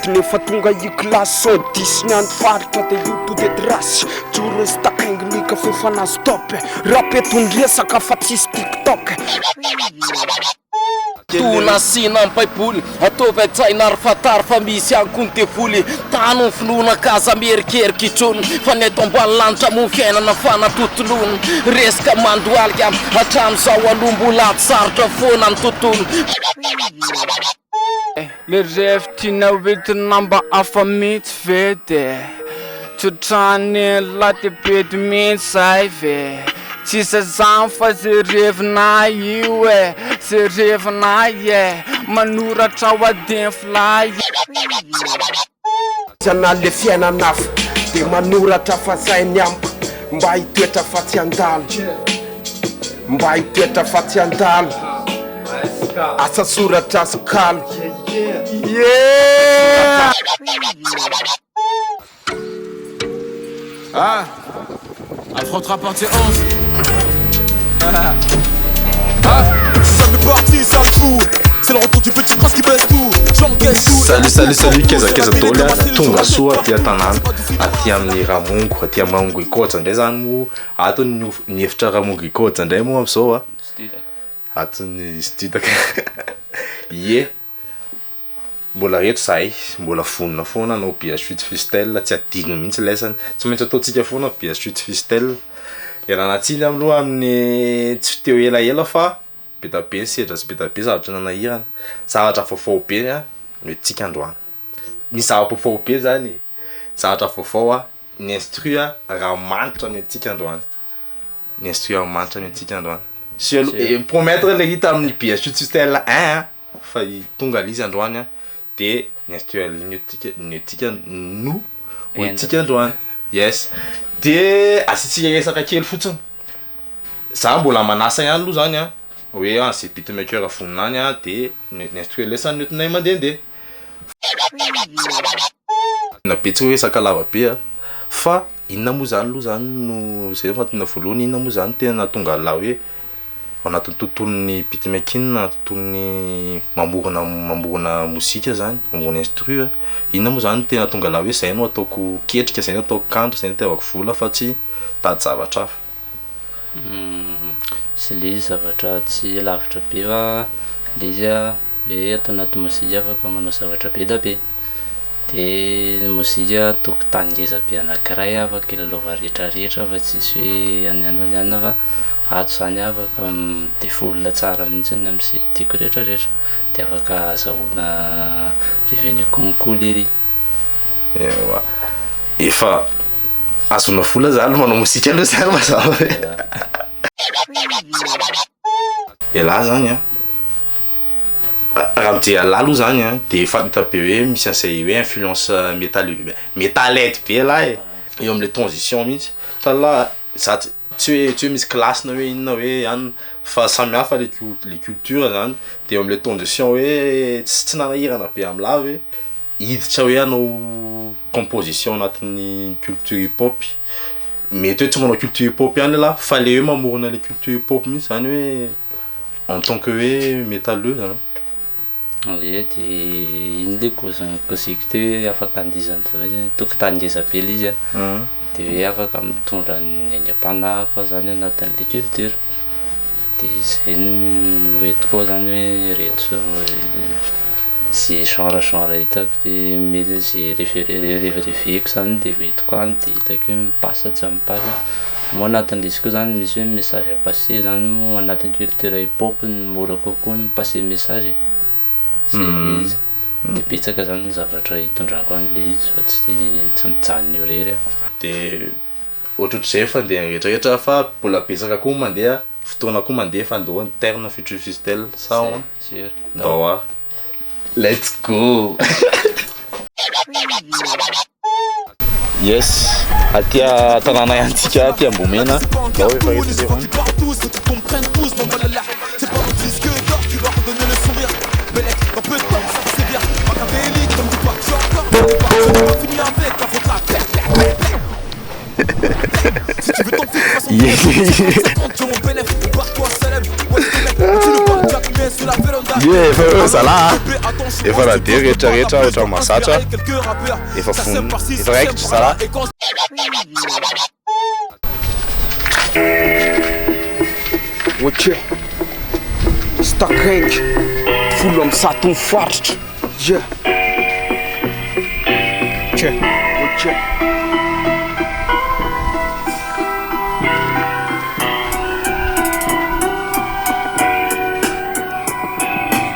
Nefa tonga i classe sao diso ny any faritra de io to de trace Joro sy takainginy kafe fa nazo top Rap eto ny resaka fa tsisy tiktok. Toa nasiana ny baiboly, ataovy an-tsaina ary fantaro fa misy ihany koa ny devoly. Tano ny finoana ka aza mierikerika intsony fa ny eto ambany lanitra moa ny fiainana fanatontoloana. Resaka mandohalika hatramin'izao aloha mbola ady sarotra foana ny tontolo. Le ref tianao entina mba hafa mintsy ve de tsy otrany lahy de bedy mintsy zay ve tsisy azany fa ze revinay io e ze revinay e manoratra ao adin fly. Zana le fiainana hafa de manoratra fa zay ny amiko mba hitoetra fa tsy handalo mba hitoetra fa tsy handalo asa soratra sy kalo yeah. Ah, Afro Trap partie 11. Ah, jamais parti, sale fou. C'est le retour du petit prince qui baisse tout. J'encaisse tout. Salut salut salut keza keza daholo a tonga soa aty an-tanàna aty amin'ny Ramongo aty amin'ny Ramongo Records indray zany moa ato ny of- ny efitra Ramongo Records indray moa amin'izao a ato ny studio ie mbola reto zahay mbola vonona foana hanao BH8 Freestyle tsy adino mihitsy lesany tsy maintsy ataontsika foana BH8 Freestyle ialana tsiny aloha amin'ny tsy teo elaela fa be da be ny sedra sy be da be zavatra nanahirana zavatra vaovao be a no entintsika androany misy zava-baovao be zany e zavatra vaovao a ny instru a raha manitra no entintsika androany ny instru raha manitra no entintsika androany sy aloha e promettre le hita amin'ny BH8 Freestyle 1 a fa i tonga le izy androany a de ny instru ny entintsika ny entintsika no ho entintsika androany yes de asiantsika resaka kely fotsiny za mbola manasa ihany aloha zany a hoe ah zay beatmaker vonona any a de ny ny instru lesany no entinay mandehandeha na be tsy hoe resaka lava be a fa inona moa zany aloha zany no zay fanontaniana voalohany inona moa zany tena nahatonga an'lah hoe ao anatin'ny tontolon'ny beatmaking na tontolon'ny mamorona mamorona mozika zany mamorona instru a inona moa zany tena nahatonga an'lah hoe zay no ataoko ketrika zay no ataoko kandra zay no itiavako vola fa tsy mitady zavatra hafa. Tsy le izy zavatra tsy lavitra be fa le izy a hoe ato anaty mozika afaka manao zavatra be da be, de ny mozika tokotany ngeza be anakiray afaka ilalaova retraretra fa tsisy hoe any anona any anona fa ato zany afaka mi-defoule tsara mintsiny am'zay tiako retraretra de afaka azahoana revenu konko lery. Ewa, efa ahazoana vola zany manao mozika aloha zany mazava be. Elah zany an, raha mijery an'lah aloha zany an, de efa hita be hoe misy an'izay hoe influence metal metalhead be elah e, eo am'le transition mihitsy, fa lah za tsy tsy hoe tsy hoe misy classe na hoe inona hoe anona fa samy hafa le cul- le culture zany, de eo am'le transition hoe tsy tsy nanahirana be am'lah hoe hiditra hoe hanao composition anatin'ny culture hip hop, mety hoe tsy manao culture hip hop ihany elah fa le hoe mamorona le culture hip hop mihitsy zany hoe en tant que hoe métalleux zany. Ie de iny le cause- causeko teo hoe afaka andihizana hoe tokotany ngeza be le izy a, de hoe afaka mitondra ny aingam-panahy hafa zany anatin'le culture, de zay no entiko ao zany hoe reto ze genre genre hitako de mety ze reve- revireveko zany de hoentiko any de hitako hoe mi-passe tsy mi-passe, moa anatin'le izy koa zany misy hoe message à passer zany moa anatin'ny culture hip hop no mora kokoa ny mi-passer message e, zay le izy, de betsaka zany ny zavatra hitondrako an'le izy fa tsy tsy mijanona eo irery aho. De ohatrohatr'izay fandeha rehetrarehetra fa mbola betsaka koa mandeha, fotoana koa mandeha fa ndao ny terme futur freestyle sa ahoana? Sûr. Ndao ary. Let's go! Yes, aty an-tanàna ihany tsika aty Ambohimena, ndao efa eto zay. Ye, efa eo zalahy a. Efa radio rehetra rehetra ohatran'ny mahazatra. Efa vonona, efa raikitra zalahy. Ok. Stakengy. 110 ny faritra. Yeah. Ok. Ok.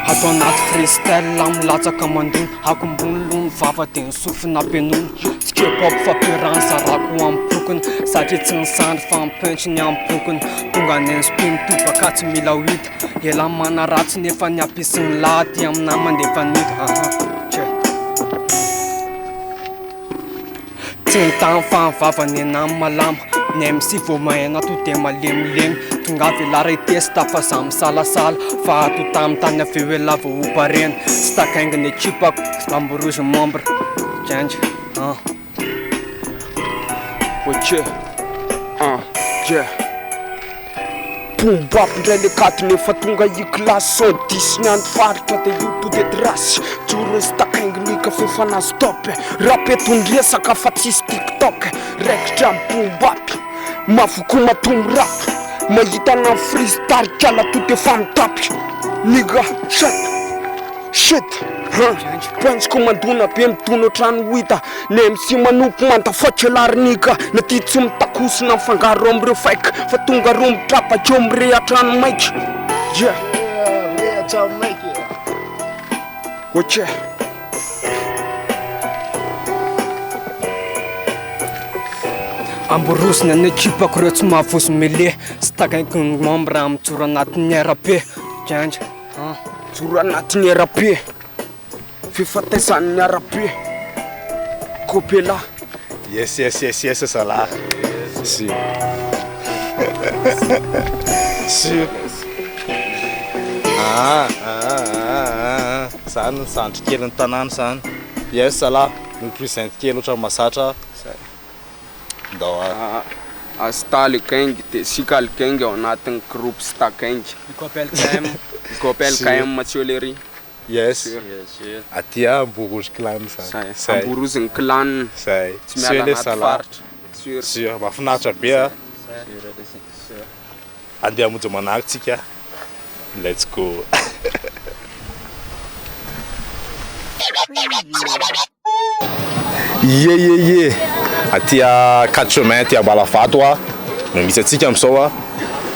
Ato anaty freestyle milatsaka mandona Akombony loha ny vava dia ny sofina ampianona Tsy kepop fa piranha zarako amin'ny pokona Satria tsy ny sandry fa ny punch ny amin'ny pokona Tonga ny inspi mitobaka tsy mila ho hita Elah manaratsy nefa ny ampisin'ny lahy aty aminah mandefa nude aha Tche. Tsy ny tany fa ny vava nenah no malama Ny MC vao mahay to dia malemilemy Tongava elah ray testa fa za misalasala Fa ato tamy tany avy eo elah vao ho parena Tsy takaingina ekipako, Amborouge membre Change ah. Ok ah yeah Boom bap ndray le katony efa tonga i classe 110 ny any faritra de io to de trace Joro sy takainginy kafe fa nazo top Rap eto ny resaka fa tsisy tiktok Raikitra am boom bap Mavoko matoa mirap Mahita na freeze tarikala to de fa mitapy Nigga shut Shit! Huh! Punch ko mandona be midona otrany ho hita Ny MC manompo manda fuck elah ry nigga Ny aty tsy mitakosona mifangaro amreo fake Fa tonga reo mitrapaka eo mirehatra ny mic Yeah! Mirehatra ny mic Ok! Amborosina ny ekipako reo tsy mahavozo mêlée Tsy takaiko ny membre mijoro anatin'ny RP Ganja. Joro anatin'ny RP, fifataisan'ny RP, Kopela. Yes yes yes yes zalahy. Sûr. Sûr. Ah ah ah ah. Zany ny zandry kelin'ny tanàna zany. Yes zalahy, mi-presente kely ohatran'ny mahazatra. Ndao ary. Asta le gang de sika le gang ao anatin'ny groupe sta gang. Big LKM. Big LKM Mathieu Lery. Yes. Aty Amborouge clan zany. Zay. Amborouge ny clan. Zay. Tsy miala anaty faritra. Sûr. Sûr. Mahafinaritra be a. Andeha hamonjy manary tsika. Let's go. Ie ie ie, aty quatre chemins aty Ambalavato a, no misy antsika amin'izao a,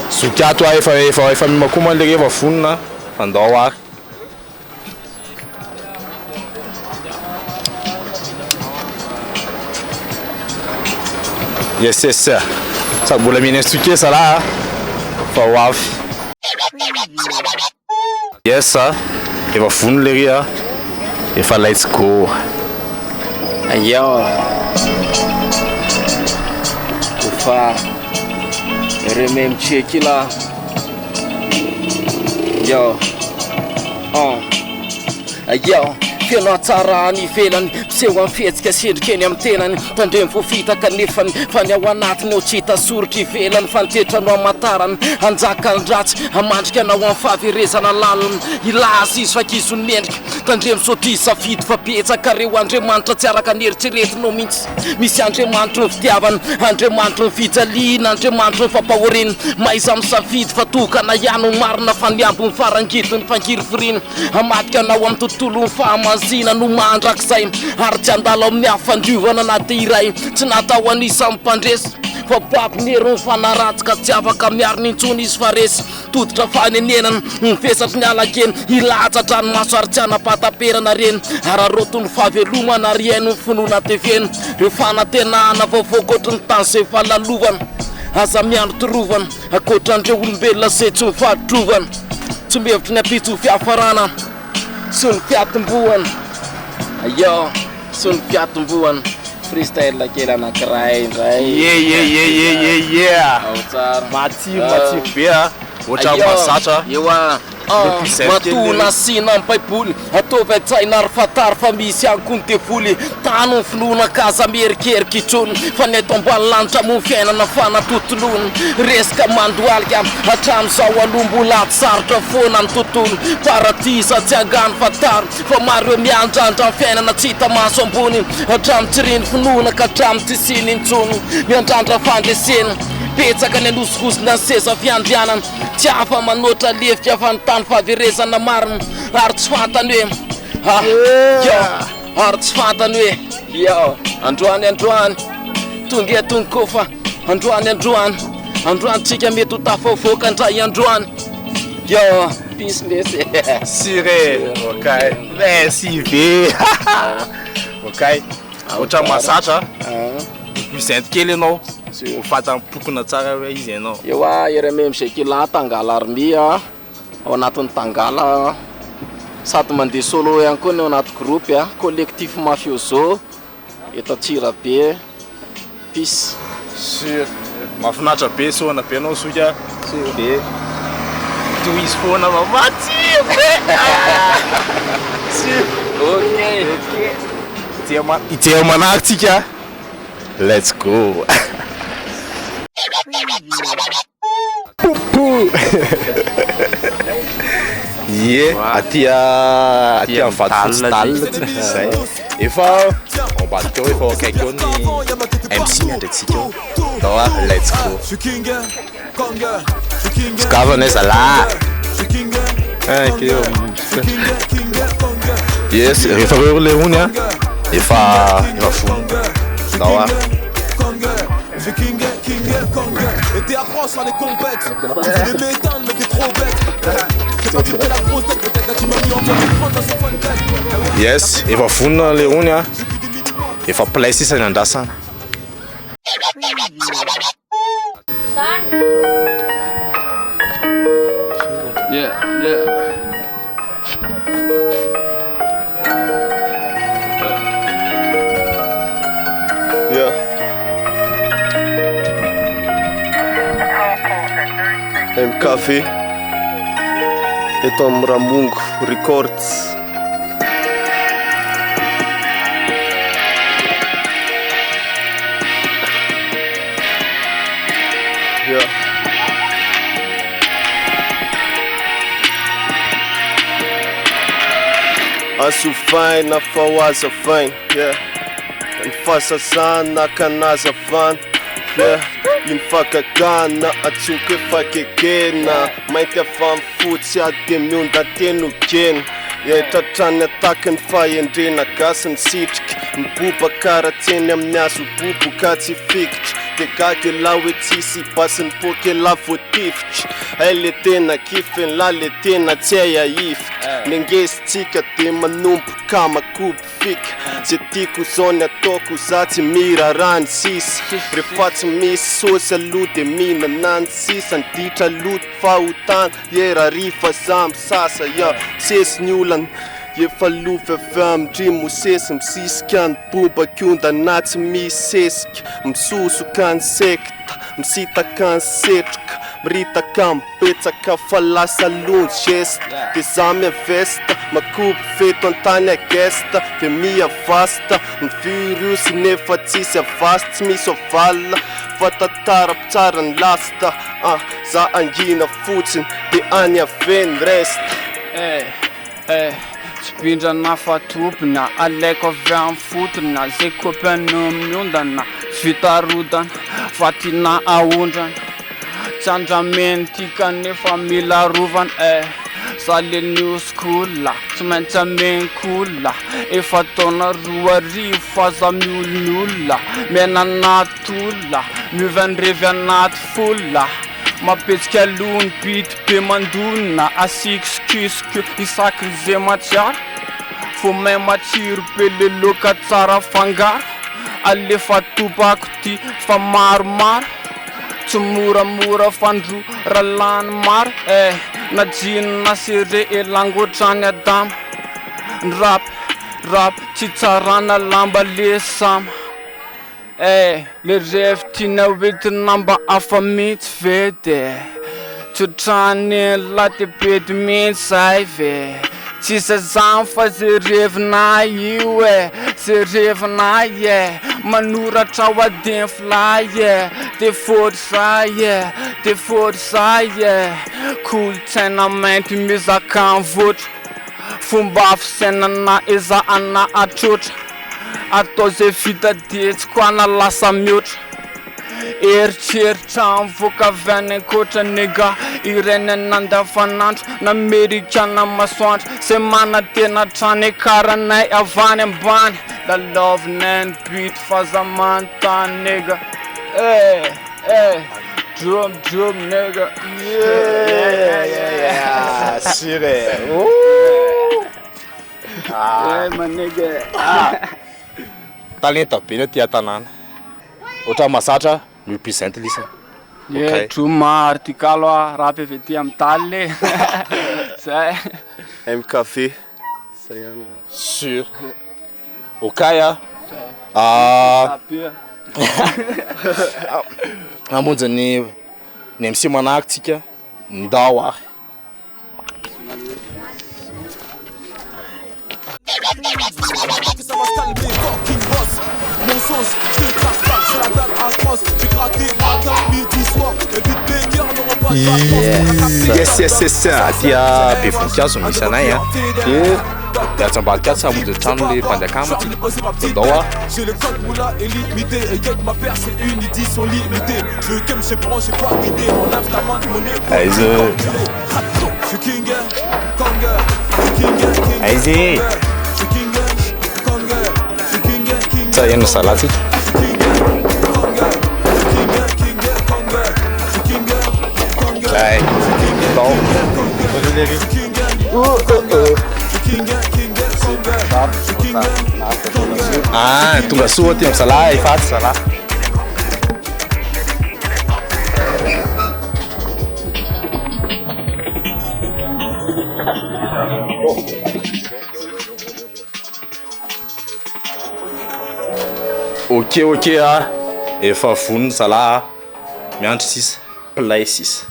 zoky ato a, efa efa efa miomakomana lery efa vonona fa ndao ary. Yes yes, sady mbola mihena instruqué zalahy a, fa ho avy. Yes a, efa vonona lery a, efa let's go. Ayo. Kofa. Remem check là. Yo. Oh. Yo. Feno hatsara any ivelany, miseho amin'ny fihetsika sy endrika eny amin'ny tenany. Tandremo voafitaka nefany, fa ny ao anatiny ao tsy hita soritra ivelany, fa ny toetra no hamantarany. Hanjaka ny ratsy, hamandrika anao amin'ny fahaverezana lalina. Hilaza izy fa kizo ny mendrika. Tandremo sao diso safidy fa betsaka reo Andriamanitra tsy araka ny eritreretinao mintsy. Misy Andriamanitry ny fitiavana, Andriamanitry ny fijaliana, Andriamanitry ny fampahoriana. Mahaiza misafidy fa tokana ihany no marina fa ny ambiny farangidiny fangirifiriana. Hamadika anao amin'ny tontolon'ny fahamazina no mandrakizay ary tsy handalo amin'ny hafandiovana na dia iray. Tsy natao anisan'ny mpandresy fa babo ny herin'ny fanahy ratsy ka tsy afaka miarina intsony izy fa resy. Tototra fanenenana, ny vesatry ny alakena, hilatsa-dranomaso ary tsy hanam-pahataperana reny. Araraoty ny fahavelomana ary hihaino ny finoana tevena. Ireo fanantenana vaovao ankoatry ny tany izay efa lalovana. Aza miandry torovana, ankoatran'ireo olombelona izay tsy mifaditrovana. Tsy mihevitry ny ampitso ho fiafarana sy ny fiatombohana. Yo, sy ny fiatombohana. Freestyle kely anankiray indray. Ye ye ye ye ye ye. Ao tsara. Matsiro matsiro be a. Ohatran'ny mahazatra. Eo a. Matoa nasiana ny baiboly, ataovy an-tsaina ary fantaro fa misy ihany koa ny devoly. Tano ny finoana ka aza mierikerika intsony fa ny eto ambany lanitra moa ny fiainana fanatontoloana. Resaka mandohalika hatramin'izao aloha mbola ady sarotra foana ny tontolo. Paradisa tsy angano fantaro fa maro ireo miandrandra ny fiainana tsy hita maso ambony. Hatramin'ny tsy reny finoana ka hatramin'ny tsy siny intsony. Miandrandra fandresena. Betsaka ny hanosihosina ny seza fiandrianana. Tsy afa manoatra lefika fa ny tany fahaverezana marina ary tsy fantany hoe ah yo ary tsy fantany hoe yo androany androany tonga eto ny kofa androany androany androany tsika mety ho tafavoaka ndray androany yo peace lesy Sire, ok. Merci be. Ok. Ohatra mahazatra. Mizenty kely ianao. Ho fatan'ny pokona tsara hoe izy ianao. Eo a RMMG Kila Tangala Army a, ao anatin'ny Tangala sady mandeha solo ihany koa ny ao anaty groupe a, collectif mafioso eto Antsirabe, peace. Sur. Mahafinaritra be, soana be anao zoky a. Be. Tohizo foana fa matsiro be. Sur. Ok. Ok. Hijery manaraka tsika. Let's go. Poupou. Ie, aty aty amin'ny Vatofotsy dalle zay. Efa ao ambadika ao, efa ao akaiky ao ny MC miandry antsika ao. Ndao ary, let's go. Tongava anie zalahy. Yes, rehefa reo le ony a, efa efa vonona. Ndao ary. Yes, efa vonona le ony a, efa play sisa ny andrasana. Yeah, yeah. Yeah. MKV eto amin'ny Ramongo Records. Yeah. Azovaina fa ho azavaina, yeah. Ny fahazazana ka nazavana, yeah. Iny fahagagana antsoiko hoe fahagegena. Mainty avy amin'ny fotsy ady dia miondan-tenogena. Yeah, tratran'ny ataky ny fahendrena gasy ny sitrika. Ny bobaka raha tsy eny amin'ny hazo boboka tsy fikitra. Dia gaga elah hoe tsisy basy nipoaka elah voatifitra. Hay le tena kifiny lah le tena tsy hay ahifika. Ny angezintsika dia manomboka makobo fika. Ze tiako zao ny ataoko za tsy miraharaha ny sisa. Rehefa tsy misy sôsy aloha dia mihinana ny sisa. Ny ditra loto fahotana ye rarifa za misasa ya. Sesy ny olana efa lovy avy amin-dry Mosesy. Misisika ny bomba kiondana tsy misy sesika. Misosoka ny sekta, misitaka ny setroka. Miritaka mibetsaka fa lasa lonjy geste. De za miavesta, makobo feto an-tany agesta. De miha vasta ny virus nefa tsisy avast, tsy misy oval. Fa tantara mpitsara ny lasta, ah za angina fotsiny de any ave ny reste. Eh eh, tsy mpindrana fa tompony ah, alaiko avy amin'ny fotony ah, zay copain no miondana, tsy vita rodana fa tiana aondrana, tsy andramena ty kanefa mila arovana eh, za le new school ah, tsy maintsy ameno cool ah, efa taona 2000 fa za miolonolona, miaina anaty olona, miova ny revy anaty foule ah, mampihetsika aloha ny beat be mandona, asikisikisiko isaky ny ze matsiaro, vao may matsiro be le laoka tsara fangaro, alefa tobako ty fa maromaro, tsy moramora fandroa raha lany maro eh, na jean na serre elango otrany adama, ny rap rap tsy tsarana lamba le sama eh, le revy tiana hoentina mba hafa mihitsy ve de. Tsy ohatran'ny lahy de bedy mihitsy zay ve? Tsisy zany fa ze revinay io e, ze revinay e, manoratra ao adiny fly e, de fôry zay e, de fôry zay e, kolontsaina mainty mizaka mivoatra, fomba fisainana ezahana atroatra, atao ze vita de tsy koana lasa mihoatra. Eritreritra mivoaka avy any ankoatra nigga Ireny andavanandro n'amerikana masoandro Zay manantena hatrany karanay avy any ambany Lalaovina ny beat f'aza manontany nigga Eh eh Drum drum nigga Yeah yeah Sûr e Ouh Yeah my nigga Talenta be ny aty an-tanàna. Ohatran'ny mahazatra mi-represent lisany. Ye, Drum Artikalo a, rap avy aty amin'ny dalle e. Zay. MKV, zay ihany. Sûr. Okay a. Ah. Hamonjy ny ny MC manahaka tsika. Ndao ary. Yes yes yes aty a be voninkazo misy anay a de atsy ambadika atsy hamonjy trano le mpanjakama tsika ndao a Aiza Aiza e Tsa eno zalahy tsika Ay Ndao Ah, tonga soa aty amin'ny zalahy, efa ato zalahy. Ok ok a, efa vonona zalahy a, miandry sisa, play sisa.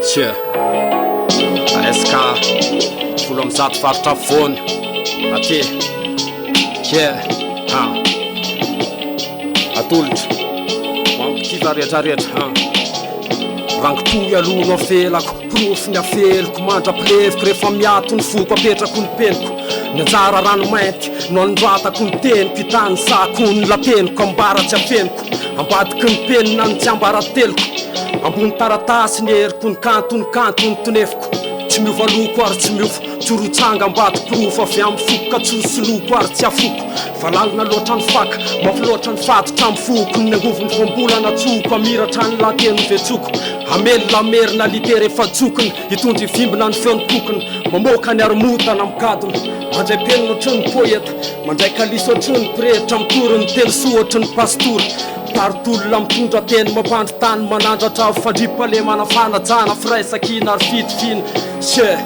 Tsia. ASK 110 faritra afovoany aty. Yeah. Ha. Atolotra. Mampitiva rehetra rehetra. Ha. Rangopohy aloha no avelako, porofo ny afeliko, mandra-pileviko rehefa miato ny foko apetrako ny peniko. Ny anjara ranomainty no anoratako ny teniko, hitanisako ny lapeniko, ambara tsy afeniko, ambadiky ny penina ny tsiambarateloko, ambony taratasy ny heriko, ny kanto ny kanto ny tonefiko, tsy miova loko ary tsy miofo, tsy roa tsangam-bato porofo avy amin'ny foko ka tsy ho soloiko ary tsy afoko, fa lalina loatra ny faka, mafy loatra ny fatotra amin'ny foko, ny angovon'ny voambolana tsoko, hamiratra ny lahateny vetsoko, hamelona hamerina litera efa jokony, hitondra hivimbina ny feon'ny pokona, mamoaka ny haromotana mikadona, mandray penina ohatry ny poeta, mandray kaliso ohatry ny pretra, mitory ny teny soa ohatry ny pastora, mpitari-tolona mitondra teny mampandry tany, manandratra avo fandriampahalemana, fanajana, firaisankina ary fitoviana. Yeah.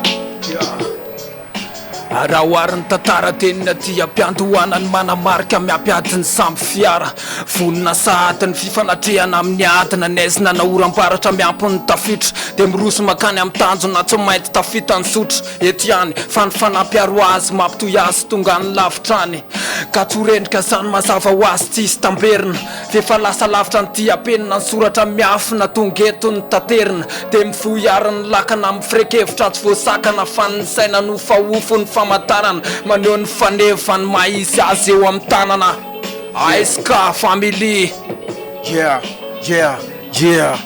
Raha oharin'ny tantara dia ny aty am-piandohana ny manamarika miampiady ny sambo fiara. Vonona sahady ny fifanatrehana amin'ny adina, ny haizina na oram-baratra miampy ny tafiotra dia miroso mankany amin'ny tanjona tsy mainty tafita ny zotra eto ihany fa ny fanampiaro azy mampitohy azy tonga any lavitra any ka tsy ho rendrika izany mazava ho azy tsy hisy tamberina F'efa lasa lavitra ny diam-penina ny soratra miafina tonga eto ny taterina dia mifohy ary ny lakana mifirekevitra tsy voasakana fa ny saina no fahofo ny famantarana maneho ny faneva ny maha izy azy eo amin'ny tanana ASK family. Yeah yeah yeah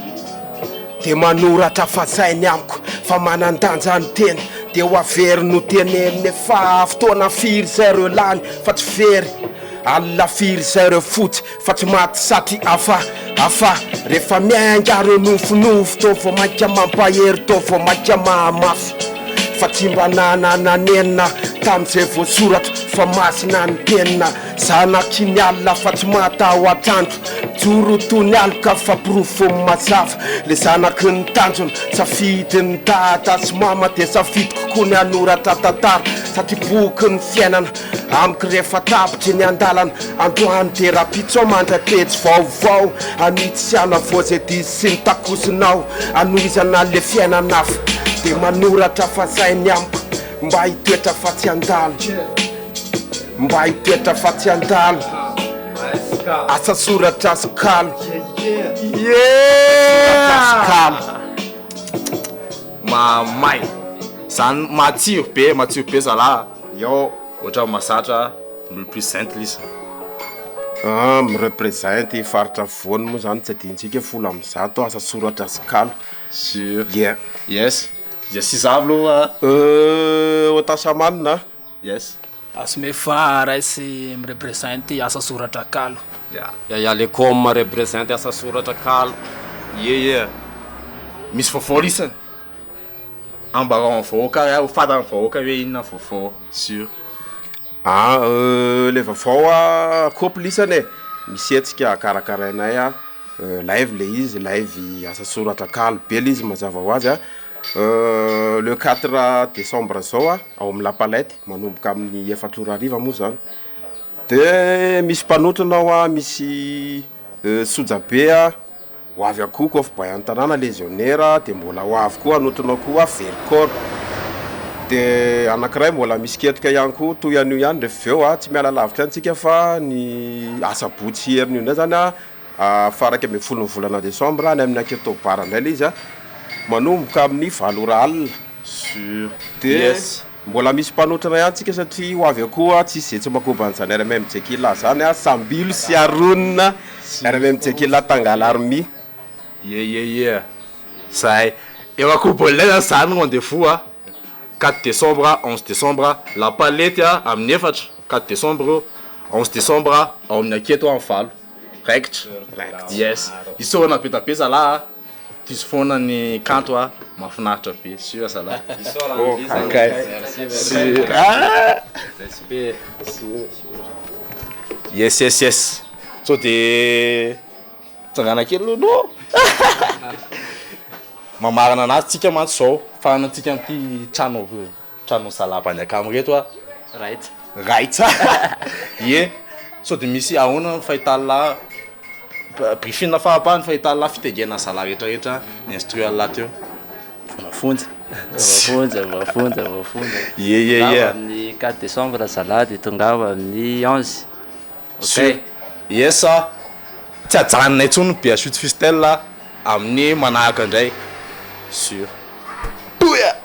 Dia manoratra fa zay ny amiko fa manan-danja ny teny dia ho averiny ho tenenina efa fotoana firy zay reo lany fa tsy very Alina firy izay reo fotsy fa tsy maty satry afa afa Rehefa miainga reo nofinofy tô vao mainka mampahery tô vao mainka mahamafy Fa tsy mba nanana nenina tamzay voasoratra fa masina ny penina. Zanaky ny alina fa tsy matahotr'andro Joro toy ny aloka fa porofo mazava Le zanaky ny tanjona, safidin'ny dada sy mama Dia safidiko koa ny hanoratra tantara Satria boky ny fiainana amiko rehefa tapitry ny andalana Androany dia rahampitso aho mandray pejy vaovao Hanitsy sy hanavao izay diso sy ny takosinao Hanohizana le fiainana hafa Dia manoratra fa zay ny amiko Mba hitoetra fa tsy handalo Mba hitoetra fa tsy handalo Asa soratra sy kalo Soratra sy kalo. Mamay zany matsiro be matsiro be zalah a. Yo. Ohatran'ny mahazatra mi-represent lisa. Ah mi-represent faritra afovoany moa zany tsy adinontsika 110 asa soratra sy kalo. Sur. Yeah. Yes. Dia sy za aloha. Otasamanina a. Yes. Asmefa raisy mi-represent asa soratra kalo. Ya. Yaya Lecom represent asa soratra kalo. Ye ye. Misy vaovao lisany. Ambarao amin'ny vahoaka ary ho fantan'ny vahoaka hoe inona ny vaovao sur. Ah le vaovao a kopy lisany e, misy hetsika karakarainay a, live le izy, live asa soratra kalo be le izy mazava ho azy a, le 4 décembre zao a, ao amin'ny la palette manomboka amin'ny efatra ora hariva moa zany, de misy mpanotrona ao a, misy sojabe a. Ho avy akoho kôfbay an-tanàna lezionera dia mbola ho avy koa hanotrona koa Vercors. Dia anankiray mbola misy ketrika ihany koa toy an'io ihany rehefa avy eo a, tsy miala lavitra ihany tsika fa ny asabotsy herin'io indray zany a, faha 11 ny volana desambra any amin'ny Aketo Bar indray ilay izy a, manomboka amin'ny 8 ora alina. Sur. Dia Yes. mbola misy mpanotrona ihany tsika satria ho avy eo koa tsisy izay tsy makoba an'izany RMMJ Kila zany a, Sambilo sy Haroun RMMJ Kila Tangalarmi. Ye ye ye zay eo Akobolay zany zany rendez-vous a, 4 décembre, 11 décembre, la palette a amin'ny efatra, 4 décembre io, 11 décembre ao amin'ny Aketo amin'ny valo, raikitra, yes, isaorana be da be zalahy a. Diso foana ny kanto a, mahafinaritra be, sûr zalahy. Okay. Sûr. Yes yes yes. Sao de tsangana kely aloha no. Mamarana anazy tsika mantsy zao, faranantsika amin'ity trano trano zalahy avy any akama ireto a. Raitra. Raitra. Ie. Sao dia misy ahoana ny fahitan'lah briefing fahampahany fahitan'lah fitengena zalahy rehetra rehetra ny instru an'lah teo. Voafonja. Voafonja, voafonja, voafonja. Ie ie ie. Tongava amin'ny 4 décembre zalahy dia tongava amin'ny 11. Ok. Yes a. Tsy ajanonay intsony ny BHU Fistel amin'ny manaraka indray. Sur. Toya.